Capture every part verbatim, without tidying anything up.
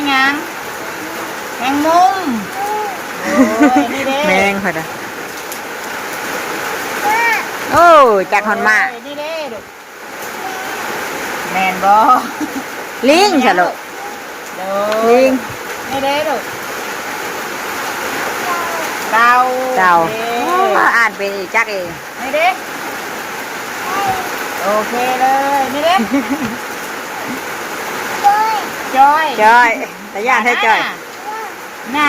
หยัง แมงมุม โอ้ย นี่เด้ แมงเพิ่นน่ะ โอ้ย จักฮอดม้า โอ้ย นี่เด้ลูก แม่นบ่ ลิงซะลูก โดย ลิง นี่เด้ลูก เต่า เต่า โอเค โอ้ อ่านเป็นอีกจักเอง นี่เด้ โอเคเลย นี่เด้ จอย จอย ตาย่านแท้จอย น่า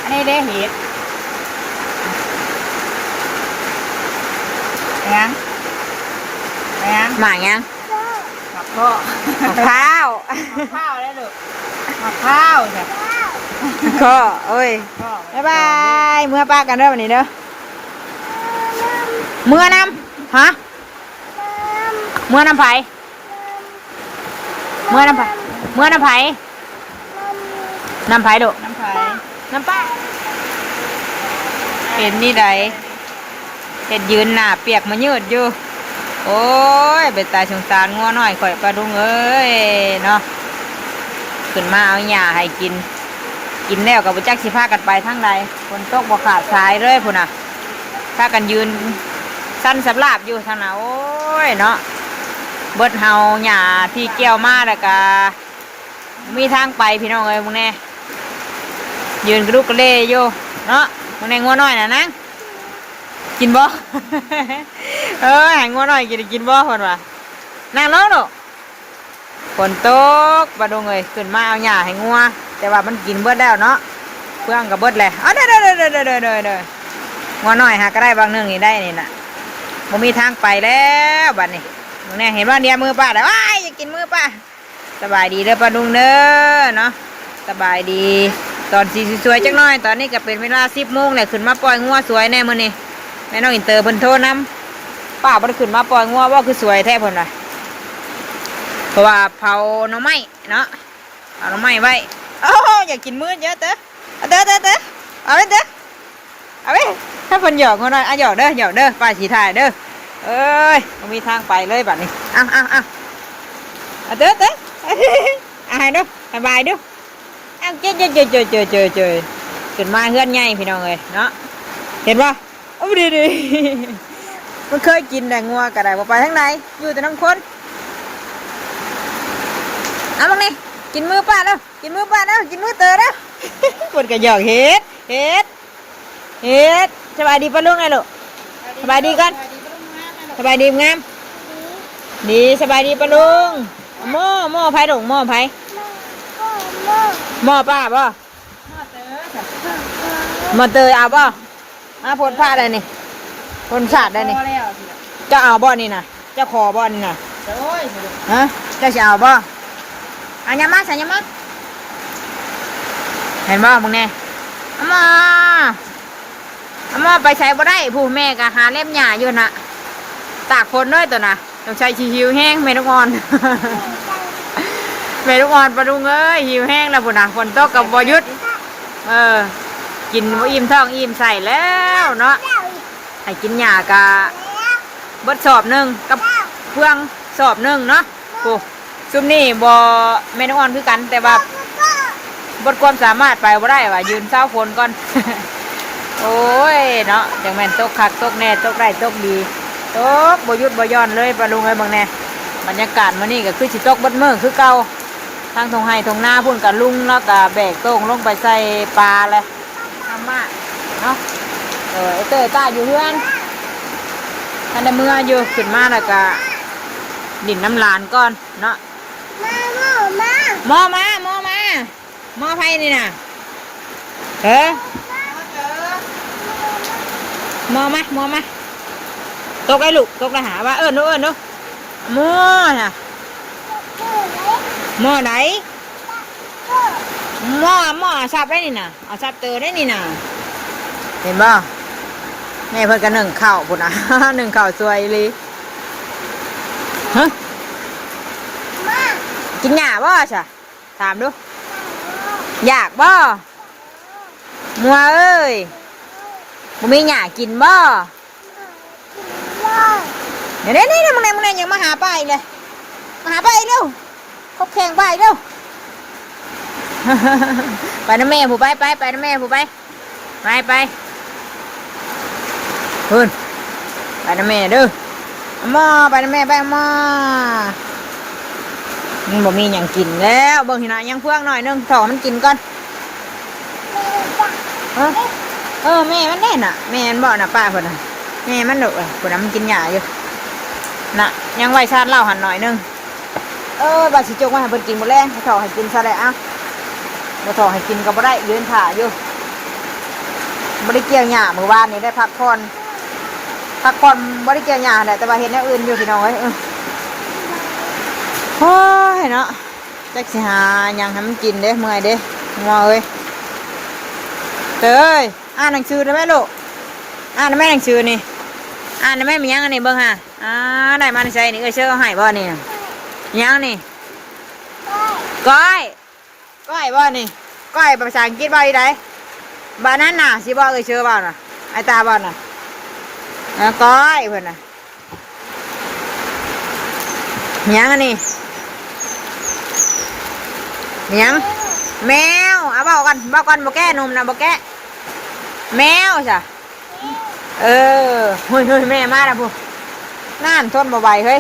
อันนี้เด้เห็ด หยัง หยัง หมากหยัง หมากเปาะ หมากพร้าว หมากพร้าวได้ลูก หมากพร้าวจ้ะ เคาะ โอ้ย เคาะ บ๊ายบาย เมือปะกันเด้อวันนี้เด้อ เมือนำ ฮะ เมือนำไผ เมือนำไผ เมือนำไผ นำไผลูก นำไผ นำป้า เป็นนี่ใด เฮ็ดยืนหน้าเปียกมายืดอยู่ โอ้ย เป็นตาสงสารงัวน้อยข่อยปะลุงเอ้ยเนาะ ขึ้นมาเอาหญ้าให้กิน กินแล้วก็บ่จักสิพากันไปทางใด ฝนตกบ่ขาดสายเลยพุ้นน่ะ พากันยืนสั่นสำราบอยู่ทางน่ะ โอ้ยเนาะ เบิดเฮาหญ้าที่เกี่ยวมาแล้วก็ มีทางไปพี่น้องเอ้ย มึงแน่ ยืนกระดุกกระเลอยู่เนาะ มึงแน่ งัวน้อยน่ะนะ กินบ่ เออ ให้งัวน้อยกิน กินบ่เพิ่นว่า นั่งลงลูก ฝนตกปะลุงเอ้ย ขึ้นมาเอาหญ้าให้งัว แต่ว่ามันกินเบิดแล้วเนาะ เฟืองก็เบิดแหละ อ้าว เด้อ เด้อ เด้อ เด้อ เด้อ เด้อ เด้อ งัวน้อยหาก็ได้บางหนึ่งนี่ได้นี่น่ะ บ่มีทางไปแล้วบัดนี้ มึงแน่ เห็นว่าเดียวมือป้าแล้ว อ้าย อย่ากินมือป้า สบายดีเด้อป้าลุงเด้อเนาะ สบายดี ตอนสีสวยๆจักหน่อย ตอนนี้ก็เป็นเวลาสิบโมงแหละ ขึ้นมาปล่อยงัวสวยแน่มื้อนี้ แม่น้องอินเตอร์เพิ่นโทรนำ ป้าบ่ได้ขึ้นมาปล่อยงัวบ่ คือสวยแท้เพิ่นว่า เพราะว่าเผาหน่อไม้เนาะ เอาหน่อไม้ไว้ โอ้โห อยากกินมื้อเยอะเด้อ เอาเด้อเด้อเด้อ เอาไว้เด้อ เอาไว้ ถ้าเพิ่นหยอกหัวน้อย อ่ะ หยอกเด้อ หยอกเด้อ ป้าสิถ่ายเด้อ เอ้ย บ่มีทางไปเลยบัดนี้ เอาเอาเอาเอาเด้อเด้อ เอาให้ดู สบายดู เอาเจ้ยเจ้ยเจ้ยเจ้ยเจ้ยเจ้ยเจ้ย ขึ้นมาเฮือนใหญ่พี่น้องเอ้ยเนาะ เห็นบ่ โอ้ ดีดี มันเคยกินแต่งัวก็ได้ บ่ไปทางใด อยู่แต่นำคน เอาบักนี่ กินมือป้าแล้ว กินมือป้าแล้ว กินมือเตอแล้ว เพิ่นก็หยอก เฮ็ด เฮ็ด เฮ็ด สบายดีป้าลุงหน่อยลูก สบายดีก่อน สบายดีงาม ดี สบายดีป้าลุง หม้อ หม้อไผลูก หม้อไผ หม้อป้าบ่ หม้อเตอเอาบ่ มาพ่นผ้าได้นี่ พ่นสาดได้นี่ พอแล้ว เจ้าเอาบ่นี่น่ะ เจ้าขอบ่นี่น่ะ โอ้ย ฮะ เจ้าสิเอาบ่ เอายามา ใส่ยามา เห็นบ่ มึงแน่ เอามา เอามาไปใส่บ่ได้ ผู้แม่ก็หาเล็บหญ้าอยู่น่ะ ตากฝนด้วยตัวน่ะ สงสัยสิหิวแฮง แม่ลูกอ่อน แม่ลูกอ่อนปะลุงเอ้ย หิวแฮงแล้วพุ้นน่ะ ฝนตกก็บ่หยุด เออ กินบ่อิ่มท้องอิ่มไส้แล้วเนาะ ให้กินหญ้ากะเบิดสอบหนึ่งกับเฟืองสอบหนึ่งเนาะ โอ้ ซุมนี่บ่ แม่ลูกอ่อนคือกัน แต่ว่าเบิดความสามารถไปบ่ได้ว่า ยืนเซาฝนก่อน โอ้ยเนาะ จังแม่นตกคักตกแน่ ตกได้ตกดี ตกบ่หยุดบ่หย่อนเลยปะลุงเอ้ย เบิ่งแน่ บรรยากาศมื้อนี้ก็คือสิตกเบิดมื้อคือเก่า ทางท่งไฮ่ท่งนาพุ้นก็ลุงแล้วก็แบกโต้งลงไปใส่ปลาเลย ทำมาเนาะ เออ ไอ้เต้ยต้าอยู่เฮือน ทันได้เมืออยู่ ขึ้นมาแล้วก็ดินน้ำหลานก่อนเนาะ มาหม้อมา หม้อมา หม้อมา หม้อไผนี่น่ะ เออ หม้อมา หม้อมา ตกได้ลูก ตกได้หาว่า เอิ้นดู เอิ้นดู หม้อน่ะ หม้อไหน หม้อ หม้อสับได้นี่น่ะ เอาสับเตอได้นี่น่ะ เห็นบ่ แม่เพิ่นก็นึ่งข้าวพุ้นน่ะ นึ่งข้าวสวยอีหลี ฮะ กินหญ้าบ่ซะ ถามดู อยากบ่ มัวเอ้ย บ่มีหญ้ากินบ่ เดี๋ยวนี้ นี่ นี่ มึงเนี่ย มึงเนี่ย ยังมาหาป้าอีกเลย มาหาป้าอีกเร็ว คบแข่งป้าอีกเร็ว ไปนำแม่ผู้ ไป ไป ไปนำแม่ผู้ ไป ไป ไป เพิ่น ไปนำแม่เด้อ เอาหม้อ ไปนำแม่ ไปเอาหม้อ มันบ่มีหยังกินแล้ว เบิ่งหั่นน่ะ ยังเฟืองหน่อยหนึ่ง ถ่อมันกินก่อน เออ เออ แม่มันเด้น่ะ แม่มันบ่น่ะ ป้าเพิ่นน่ะ แม่มันลูกเอ้ย เพิ่นน่ะมันกินหญ้าอยู่ น่ะ ยังไว้ชาดเหล้าหั่นหน่อยหนึ่ง เออ ว่าสิจกไว้ให้เพิ่นกินมื้อแลง ให้ถ่อให้กินซะแหละ เอ้า บ่ถ่อให้กินก็บ่ได้ ยืนถ่าอยู่ บ่ได้เกี่ยวหญ้ามื้อวานนี้ ได้พักผ่อน พักผ่อน บ่ได้เกี่ยวหญ้าแหละ แต่ว่าเฮ็ดแนวอื่นอยู่พี่น้องเอ้ย เออ โอ้ยเนาะ จักสิหาหยังให้มันกินเด้ เมื่อยเด้ งัวเอ้ย เตย อ่านหนังสือได้ไหมลูก อ่านได้ไหมหนังสือนี่ อ่านได้ไหม มีหยังอันนี้เบิ่งหา อ่า ได้มาในไสนี่ เอ้ยเชื่อเอาให้บ่นี่ หยังนี่ ก้อย ก้อยบ่นี่ ก้อยภาษาอังกฤษบ่อีใด banana สิบ่ เอ้ยเชื่อบ่น่ะ ไอ้ตาบ่น่ะ อ่า ก้อยเพิ่นน่ะ หยังอันนี้ หยัง แมว เอาเว้ากัน เว้ากัน บ่แก้ หนุ่มน่ะ บ่แก้ แมวซะ เออ เฮ้ย เฮ้ย แม่มาแล้วพุ้น นั่น ทนบ่ไหวเฮ้ย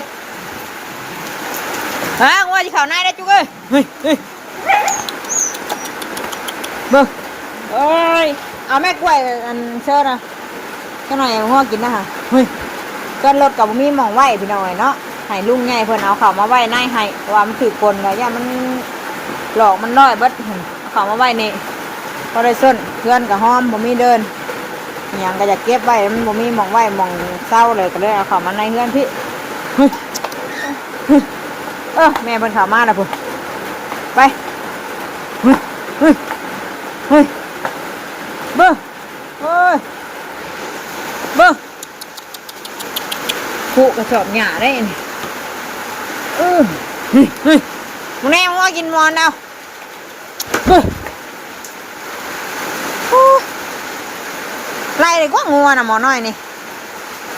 ฮะ งัวสิเข้าในได้จุกเอ้ย เฮ้ย เฮ้ย เบิ่ง โอ้ย เอาแม่กล้วยอันเชิญนะ จักหน่อยเอางัวกินนะคะ เฮ้ย เพื่อนรถก็บ่มีหม่องไว้พี่น้องเอ้ยเนาะ ให้ลุงใหญ่เพิ่นเอาเข้ามาไว้ในให้ เพราะว่ามันถืกฝนแล้ว ย่านมันหลอกมันลอยเบิด เอาเข้ามาไว้นี่ พอได้ส้น เพื่อนก็หอม บ่มีเดิน อิหยังก็อยากเก็บไว้ มันบ่มีหม่องไว้หม่องเซาเลย ก็เลยเอาเข้ามาในเฮือนพี่ เฮ้ย เฮ้ย เออ แม่เพิ่นเข้ามาแล้วพุ้น ไป เฮ้ย เฮ้ย เฮ้ย เบิ่ง เฮ้ย เบิ่ง คุกระสอบหญ้าได้นี่ เออ เฮ้ย เฮ้ย มาแน่ งัวกินหมอนเอา เฮ้ย โอ้ ไล่เลยกว่างัวน่ะ หมอน้อยนี่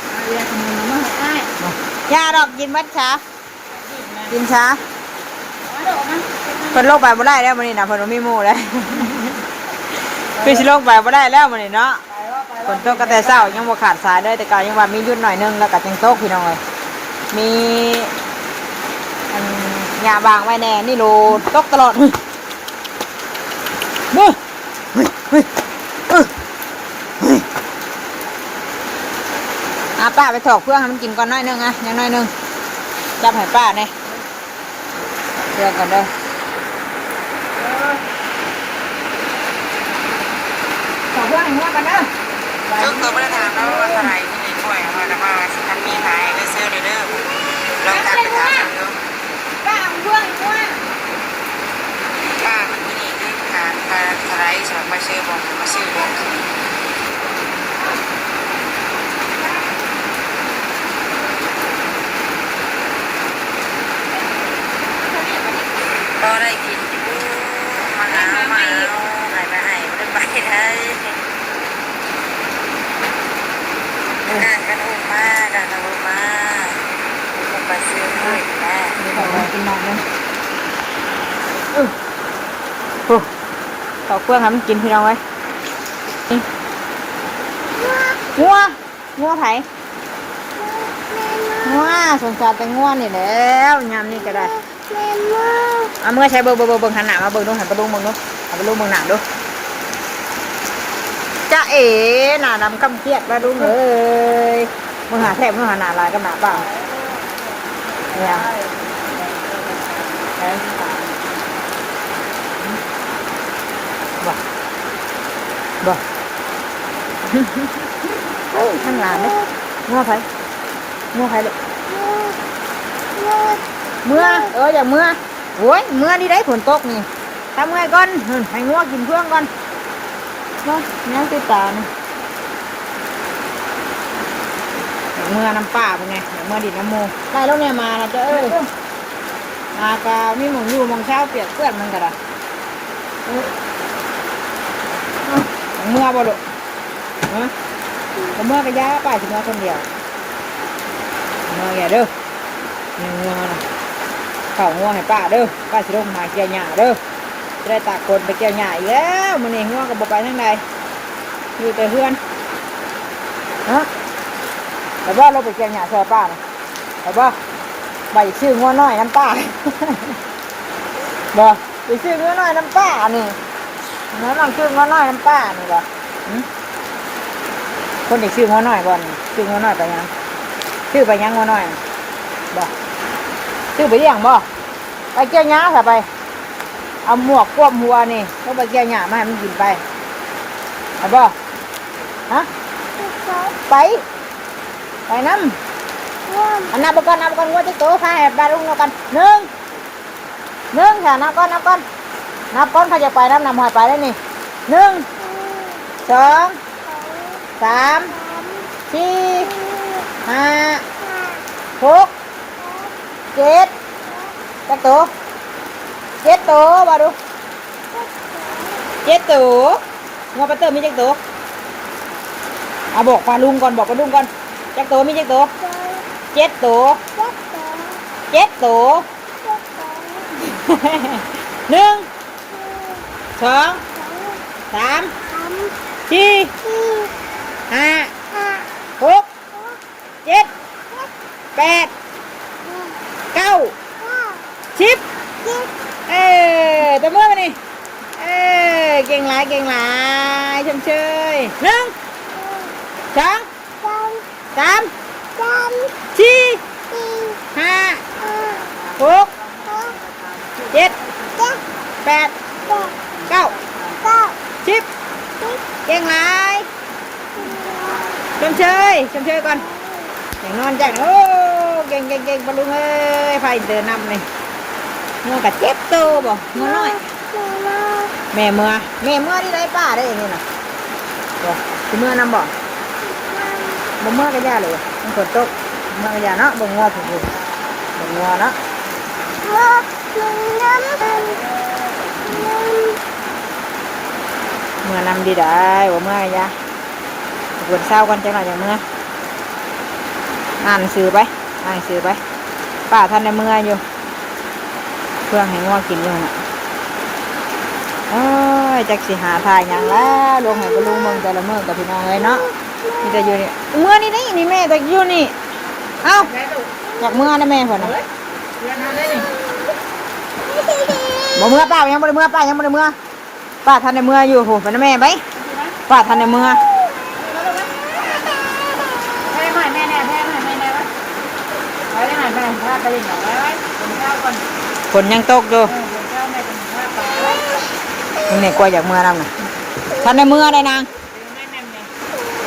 เอาเรียกมันมาให้อ้าย อย่าดอก กินเบิดซะ กินซะ เอาดอกมา เพิ่นลงไปบ่ได้แล้วมื้อนี้นะ เพิ่นบ่มีหมู่แล้ว คือสิลงไปบ่ได้แล้วมื้อนี้เนาะ ไปว่าไป ฝ ว่าน ตกก็แต่เช้า ยังบ่ขาดสายเลย แต่ก็ยังว่ามีหยุดหน่อยนึง แล้วก็จังตกพี่น้องเอ้ย มี อัน หญ้าบางไว้แน่ นี่โลดตกตลอด เฮ้ย เฮ้ย เฮ้ย เฮ้ย เฮ้ย อ่ะ ป้าไปถอกเฟืองให้มันกินก่อนหน่อยนึงอ่ะ ยังหน่อยนึง จับให้ป้าแน่ เฟืองก่อนเด้อ ถอกเฟืองให้งัวก่อนเด้อ เจ้าตัวบ่ได้ถามแล้วว่าเท่าไหร่ที่ในถ้วย ว่าแต่ว่ามันมีหลายก็ซื้อเลยเด้อ ลองทักไปถามดู ป้าเอาเฟืองให้งัว ป้ามันที่นี่คือถามว่าเท่าไหร่ สำหรับมาซื้อบอก มาซื้อบอก ก็ได้กินอยู่ มาหามาเอา ให้มาให้ บ่ได้ไปได้ ด่านกันโอมา ด่านกันโอมา บ่ไปซื้อเลยนะ เดี๋ยวขอกินหน่อยนึง อื้อ โอ้ ถอกเฟืองให้มันกินพี่น้องเอ้ย นี่ งัว งัวไผ งัว สงสารแต่งัวนี่แหล้ว ยามนี้ก็ได้ เอาเมื่อใช้เบิ่ง เบิ่ง เบิ่ง เบิ่ง หันหน้ามาเบิ่งดู หันไปลุงเบิ่งดู หันไปลุงเบิ่งหน้าดู จ๊ะเอ๋ หน้าดำคล้ำเครียดแล้วลุงเอ้ย มึงหาแทบ มึงหาหน้าลายกับหน้าเปล่า เนี่ย เอ้ย บ่ บ่ เฮ้ย ข้างหลังเนี่ย งัวไผ งัวไผลูก เมื่อ เออ อยากเมื่อ โอ้ย เมื่อนี่ได้ฝนตกนี่ ถ้าเมื่อยก่อน เพิ่นให้งัวกินเฟืองก่อน เนาะ ยังติดตานี่ เมื่อน้ำป้าเป็นไง เมื่อดินน้ำหมู่ ได้แล้วเนี่ยมานะเจ้าเอ้ย มากะมีหม่องอยู่หม่องเช้าเปียกเปื้อนมันก็ได้ เมื่อบ่ลูก ฮะ ก็เมื่อกะย่า ป้าสิเมื่อคนเดียว เมื่ออย่าเด้อ เมื่อนะ เข้างัวให้ป้าเด้อ ป้าสิลงหาเกี่ยหญ้าเด้อ ได้ตากฝนไปเกี่ยวหญ้าอีกแล้ว มื้อนี้งัวก็บ่ไปทางใด อยู่แต่เฮือน ฮะ ไปบ่ ลงไปเกี่ยวหญ้าซอยป้าน่ะ ไปบ่ ไปซื้องัวน้อยนำป้า บ่ ไปซื้องัวน้อยนำป้านี่ น้องซื้องัวน้อยนำป้านี่บ่ หึ คนที่ซื้องัวน้อยบ่นี่ ซื้องัวน้อยไปหยัง ซื้อไปหยังงัวน้อย บ่ ซื้อไปเลี้ยงบ่ ไปเกี่ยวหญ้าซะไป เอาหมวกคว่ำหัวนี่ ลงไปเกี่ยวหญ้ามาให้มันกินไป ไปบ่ ฮะ ไป ไปนำ อันนับเบิ่งก่อน นับเบิ่งก่อน งัวจักโต พาให้ป้าลุงนับก่อน หนึ่ง หนึ่ง ค่ะ นับก่อน นับก่อน นับก่อน เขาจะไปนำ นับหอยไปแล้วนี่ หนึ่ง สอง สาม สี่ ห้า หก เจ็ด จักโต เจ็ดโต ว่าดู เจ็ดโต งัวปาเตอร์มีจักโต เอาบอกป้าลุงก่อน บอกป้าลุงก่อน จักโต มีจักโต เจ็ดโต เจ็ดโต หนึ่ง สอง สาม สี่ ห้า หก เจ็ด แปด เก้า สิบ เออ ตบมือมานี่ เออ เก่งหลาย เก่งหลาย ชมเชย หนึ่ง สอง สาม สี่ ห้า หก เจ็ด แปด เก้า สิบ เก่งหลาย ชมเชย ชมเชยก่อน อย่างนอนจัง โอ้ เก่ง เก่ง เก่ง ป้าลุงเอ้ย ไผเดินนำนี่ งัวกะเจ็ดโตบ่ งัวน้อย แม่เมือ แม่เมือที่ได้ป้าได้นี่น่ะ บ่ สิเมือนำบ่ บ่เมือกะย่าเลย มันฝนตก เมือกะย่าเนาะ เบิ่งงัวผู้ๆ เบิ่งงัวเนาะ เมือนำดีได้ บ่เมือกะย่า ฝนเซาก่อนจักหน่อยจั่งเมือ อ่านหนังสือไป อ่านหนังสือไป ป้าทันได้เมืออยู่ เพื่องให้งัวกินอยู่หั่นน่ะ โอ้ย จักสิหาถ่ายหยังแล้ว ลงให้ป้าลุงเบิ่งแต่ละมื้อกับพี่น้องเอ้ยเนาะ มีแต่อยู่นี่ เมือนี่ นี่ นี่แม่แต่อยู่นี่ เอ้า อยากเมือนะแม่เพิ่นน่ะ บ่เมือป้ายังบ่ได้เมือ ป้ายังบ่ได้เมือ ป้าทันได้เมืออยู่ โห ไปนะแม่ไป ป้าทันได้เมือ แพงหน่อยแม่แน่ แพงหน่อยแม่แน่วะ ไปเลยหน่อยแม่ พาไปเลยหน่อย ไปไว้ ฝนเช้าก่อน ฝนยังตกอยู่ เออ ฝนเช้าแม่จะพาไปไว้ มึงเนี่ยกลัวอยากเมือนำน่ะ ทันได้เมือได้นาง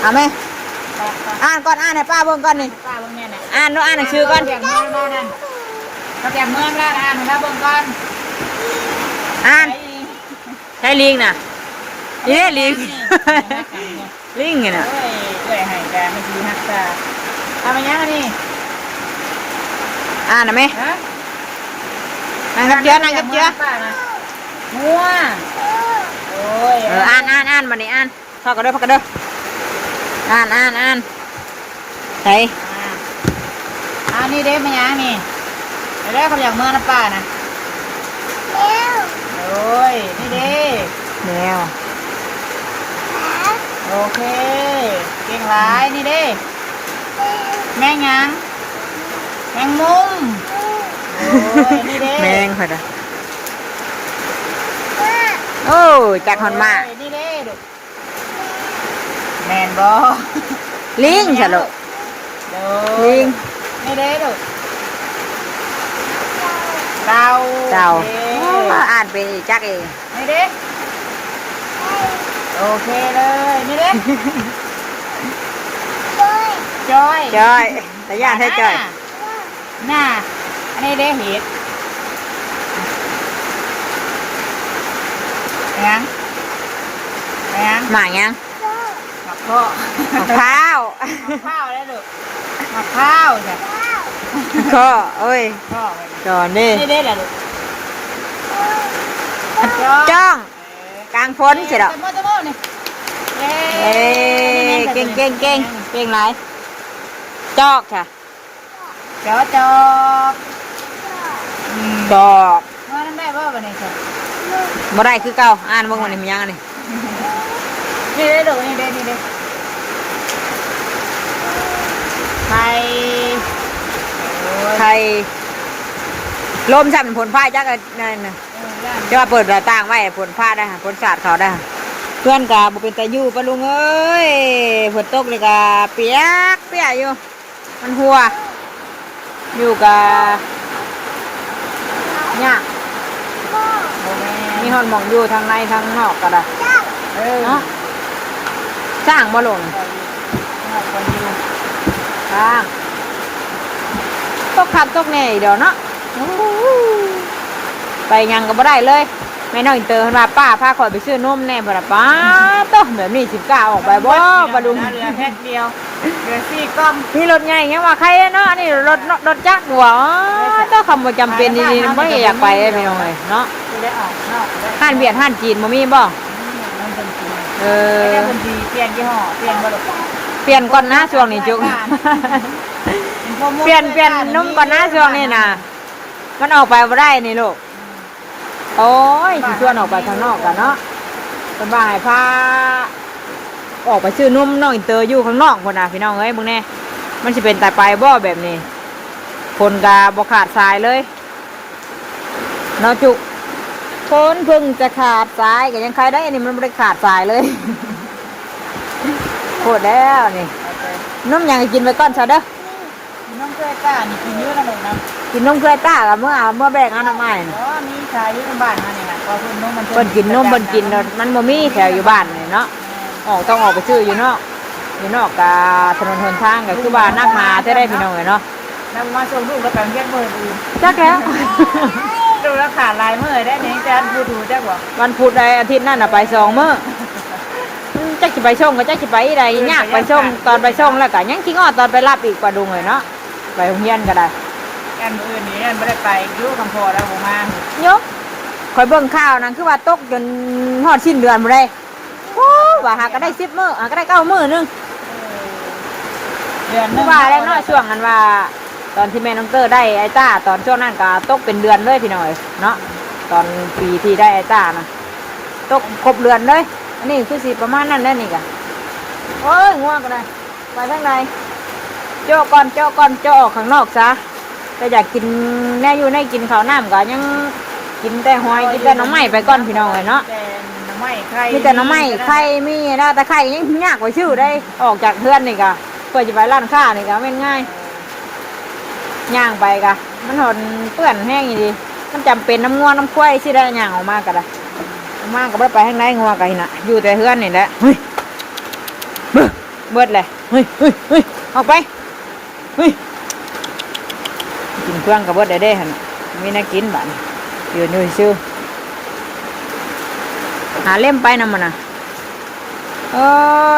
เอาไหม อ่านก่อน อ่านให้ป้าเบิ่งก่อนนี่ ป้าเบิ่งแม่น่ะ อ่านดู อ่านหนังสือก่อน เรียกเมือมานั่น เขาเรียกเมือมาแล้ว อ่านให้เราเบิ่งก่อน อ่าน ใช้ลิงน่ะ นี่ลิง ลิงนี่น่ะ โอ้ย เอื้อยให้แต่ไม่ดีฮักษา เอามายังอันนี้ อ่านนะแม่ ฮะ นั่งกับเจือ นั่งกับเจือ ป้านะ งัว โอ้ย เออ อ่าน อ่าน อ่าน บัดนี้อ่าน พักกันเด้อ พักกันเด้อ อ่าน อ่าน อ่าน ใส่ อ่า อันนี้เด้ มายังนี่ เด้ เขาอยากเมือนำป้านะ โอ้ย นี่เด้ แมว โอเค เก่งหลาย นี่เด้ แมงหยัง แมงมุม โอ้ย นี่เด้ แมงเพิ่นน่ะ โอ้ จักฮอดม้า โอ้ย นี่เด้ ลูก แม่นบ่ ลิงซะลูก โดย ลิง นี่เด้ลูก เต่า เต่า โอเค อ้อ อ่านเป็นอีกจักเอง นี่เด้ โอเคเลย นี่เด้ จ้อย จ้อย ตาย่านแท้จ้อย น่ะ อันนี้เด้เห็ด หยัง หยัง หมากหยัง หมากเผาะ หมากพร้าว หมากพร้าวเลยลูก หมากพร้าวจ้ะ เผาะ เอ้ย เผาะ จอนเด้ นี่เด้ล่ะลูก จ้อง เออ กลางฝนสิดอก ตะโมตะโมนี่ เย้ เอ้ย เก่ง เก่ง เก่ง เก่งหลาย จอกค่ะ จอจอก อืม จอก มาทำได้บ่บัดนี้จ้ะ บ่ได้คือเก่า อ่านเบิ่งว่านี่มันหยังอันนี้ นี่เด้อลูก นี่เด้อ นี่เด้อ ไข่ ไข่ ลมซ้ำฝนฟ้าจักอันนั่นน่ะ เออ ย่าน จะว่าเปิดหน้าต่างไว้ฝนฟ้าได้ ฝนสาดเข้าได้ เพื่อนก็บ่เป็นตาอยู่ปะลุงเอ้ย ฝนตกเลยก็เปียกเปียกอยู่ มันหัว อยู่กะยาก บ่แม่น มีฮอดหม่องอยู่ทั้งในทั้งนอกก็ได้ เออ เนาะ สร้างบ่ลง สร้าง ตกคักตกแน่อีกดอกเนาะ โอ้โห ไปหยังก็บ่ได้เลย แม่น้องอินเตอร์เพิ่นว่า "ป้าพาข้อยไปซื้อนมแหน่" เพิ่นว่า "ป๊าดโต แบบนี้สิกล้าออกไปบ่ ปะลุง" เหลือแพ็คเดียว เหลือสี่กล่อง มีรถใหญ่ยังว่าใครเนาะ อันนี้รถ รถจักรบ่ อ๋อ เจ้าคำบ่จำเป็นนี่บ่อยากไปเลยพี่น้องเอ้ยเนาะ สิได้ออกนอกก็ได้ ห้านเวียดห้านจีนบ่มีบ่ อืม มันเป็นจีน เออ ไม่ได้เป็นจีน เปลี่ยนยี่ห้อ เปลี่ยนบ่ลูก เปลี่ยนก่อนนะช่วงนี้จุก เปลี่ยน เปลี่ยนนมก่อนนะช่วงนี้นะ มันออกไปบ่ได้นี่ลูก โอ้ย สิชวนออกไปข้างนอกกันเนาะ เพิ่นว่าให้พาออกไปซื้อนมน้องอินเตอร์อยู่ข้างนอกพุ้นน่ะพี่น้องเอ้ย เบิ่งแน่ มันสิเป็นตาไปบ่แบบนี้ ฝนก็บ่ขาดสายเลย เนาะจุก ฝนเพิ่งจะขาดสายก็ยังใครได้ อันนี้มันบ่ได้ขาดสายเลย โคตรแล้วนี่ นมหยังก็กินไปก่อนซะเด้อ กินนมถ้วยป้านี่กินอยู่นะลูกนะ กินนมถ้วยป้าก็เมื่อเอาเมื่อแบ่งเอาน้ำอ้ายน่ะ อ๋อ มีขายอยู่ในบ้านเฮานี่นะ เพราะเพิ่นนมมัน เพิ่นกินนมเพิ่นกิน มันบ่มีแถวอยู่บ้านนี่เนาะ ออกต้องออกไปซื้ออยู่นอก อยู่นอกกะถนนหนทางก็คือว่านักหนาแท้ได้พี่น้องเอ้ยเนาะ แล้วมาส่งลูกแล้วกันเรียกมื้ออื่น จักแล้ว ลูกแล้วขาดหลายมื้อได้นี่ แต่อันพุธฮู้จักบ่ วันพุธได้อาทิตย์นั่นน่ะไปสองมื้อ อืม จักสิไปส่งก็จักสิไปใด ยากไปส่ง ตอนไปส่งแล้วก็ยังคิดฮอดตอนไปรับอีกปะลุงเอ้ยเนาะ ไปโรงเรียนก็ได้ อันมื้ออื่นนี่อันบ่ได้ไปอยู่ คำพอแล้วบ่มา โย ข้อยเบิ่งข่าวนั่นคือว่าตกจนฮอดสิ้นเดือนพุ้นเด้ โอ้ ว่าหาก็ได้สิบมื้อ หาก็ได้เก้ามื้อหนึ่ง เดือนหนึ่ง คือว่าแล้วเนาะ ช่วงนั้นว่า ตอนที่แม่น้องเตอร์ได้ไอ้ต้า ตอนช่วงนั้นก็ตกเป็นเดือนเลยพี่น้องเอ้ยเนาะ ตอนปีที่ได้ไอ้ต้านะ ตกครบเดือนเลย อันนี้คือสิประมาณนั้นแหละนี่กะ โอ้ย งัวก็ได้ ไปทางใด โจ้ก่อน โจ้ก่อน โจ้ออกข้างนอกซะ แต่อยากกินแน่อยู่แน่กิน ข้าวน้ำก็ยังกินแต่หอย กินแต่หน่อไม้ไปก่อนพี่น้องเอ้ยเนาะ แต่หน่อไม้ไข่ มีแต่หน่อไม้ไข่ มีนะ แต่ไข่ยังยากกว่าชื่อได้ ออกจากเฮือนนี่กะ เพื่อจะไปร้านค้านี่กะแม่นง่าย ย่างไปกะ มันหอนเปื้อนแห้งอีหลี มันจำเป็นนำงัวน้ำควายสิได้ย่างออกมาก็ได้ ออกมาก็บ่ได้ไปทางใด งัวก็หั่นน่ะ อยู่แต่เฮือนนี่แหละ เฮ้ย เบิด เบิดเลย เฮ้ย เฮ้ย เฮ้ย ออกไป เฮ้ย กินเครื่องก็เบิดได้เด้หั่นน่ะ มีแนวกินบาดนี้ ยืนอยู่ซื่อ หาเล่มไปนำมันน่ะ โอ้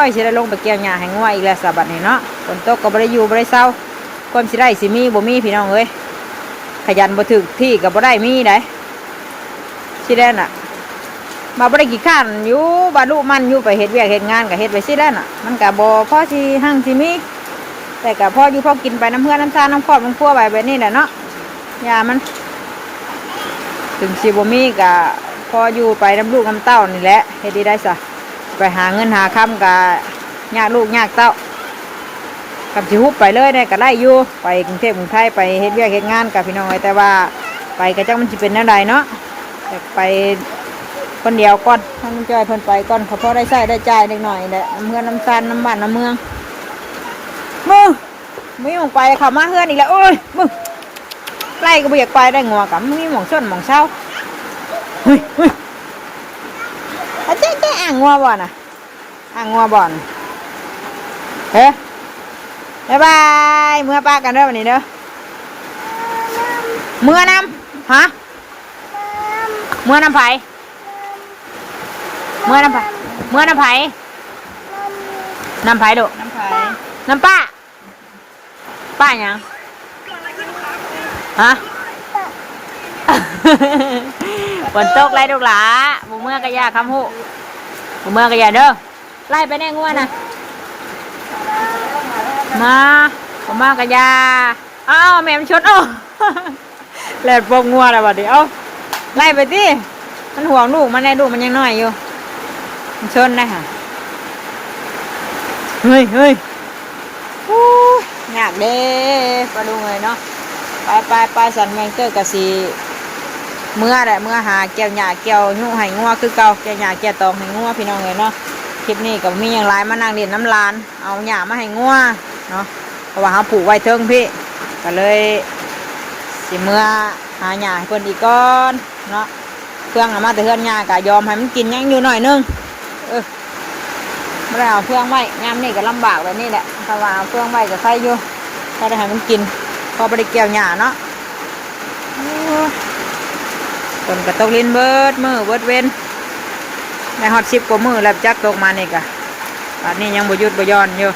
ย สิได้ลงไปเกี่ยวหญ้าให้งัวอีกแล้วซะบัดนี้เนาะ ฝนตกก็บ่ได้อยู่บ่ได้เซา ความสิได้สิมีบ่มีพี่น้องเอ้ย ขยันบ่ถืกที่ก็บ่ได้มีได้ สิได้น่ะ มาบ่ได้ขี้คร้านอยู่ บ่าลุมันอยู่ไปเฮ็ดเวียกเฮ็ดงานก็เฮ็ดไปสิได้น่ะ มันก็บ่พอสิหั่งสิมี แต่ก็พออยู่พอกินไปนำเฮือนนำซานนำครอบนำครัวไปแบบนี้แหละเนาะ อย่ามัน ถึงสิบ่มีก็พออยู่ไปนำลูกนำเต้านี่แหละ เฮ็ดได้ซะ ไปหาเงินหาคำก็ยากลูกยากเต้า คันสิฮุบไปเลยเนี่ยก็ได้อยู่ ไปกรุงเทพกรุงไทยไปเฮ็ดเวียกเฮ็ดงานกับพี่น้องเอ้ย แต่ว่าไปก็จักมันสิเป็นแนวใดเนาะ อยากไปคนเดียวก่อน ให้ลุงจ้อยเพิ่นไปก่อน เขาพอได้ใช้ได้จ่ายเล็กน้อยแหละ นำเฮือนนำซานนำบ้านนำเมือง มึง มีหม่องไป เข้ามาเฮือนอีกแล้ว โอ้ย มึง ไล่ก็บ่อยากไปได้ งัวกะมีหม่องซ่อนหม่องเซา เฮ้ย เฮ้ย อะเจ๊ เจ๊อ่างงัวบ่น่ะ อ่างงัวบ่น่ะ เฮ้ย บ๊ายบาย เมือปะกันเด้อบัดนี้เด้อ เมือนำ ฮะ เมือนำไผ เมือนำไผ เมือนำไผ นำไผลูก นำไผ นำป้า ป้าหยัง ฮะ ฝนตกไล่ลูกหลา บ่เมือกะย่า คำฮู้ บ่เมือกะย่าเด้อ ไล่ไปแน่งัวน่ะ มา บ่มากะย่า อ้าว แม่มันชน โอ้ แล่นปกงัวแล้วบัดนี้ เอ้า ไล่ไปติ มันห่วงลูกมันได้ ลูกมันยังน้อยอยู่ มันซนได้ค่ะ เฮ้ยเฮ้ย อู้ย ยากเด้ ป้าลุงเอ้ยเนาะ ไปไปไป สันแมงเตอร์กะสิเมือแหละ เมือหาแก้วหญ้าแก้วยุให้งัวคือเก่า แก้วหญ้าแก้วตองให้งัว พี่น้องเอ้ยเนาะ คลิปนี้ก็มีหยังหลาย มานั่งเล่นน้ำหลาน เอาหญ้ามาให้งัวเนาะ เพราะว่าเฮาผูกไว้เทิงพี้ ก็เลยสิเมือหาหญ้าให้เพิ่นอีกก่อนเนาะ เฟืองเอามาแต่เฮือนย่า ก็ยอมให้มันกินยังอยู่หน่อยนึง เออ บ่ได้เอาเฟืองไว้ ยามนี้ก็ลำบากแบบนี้แหละ ถ้าว่าเอาเฟืองไว้ก็ไคอยู่ พอได้ให้มันกิน พอบ่ได้แก้วหญ้าเนาะ โอ้ย ฝนก็ตกรินเบิดมื้อเบิดเว็น ได้ฮอดสิบกว่ามื้อแล้ว จักตกมานี่กะ บัดนี้ยังบ่หยุดบ่หย่อนอยู่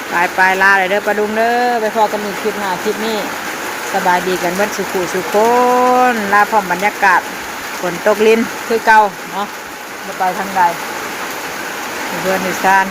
ไปไป ลาเลยเด้อป้าลุงเด้อ ไปพ้อกันอีกคลิปหน้าคลิปนี้ สบายดีกันเบิดสุขุสุขคน ลาพร้อมบรรยากาศ ฝนตกรินคือเก่าเนาะ บ่ไปทางใด เพื่อนอยู่ซาน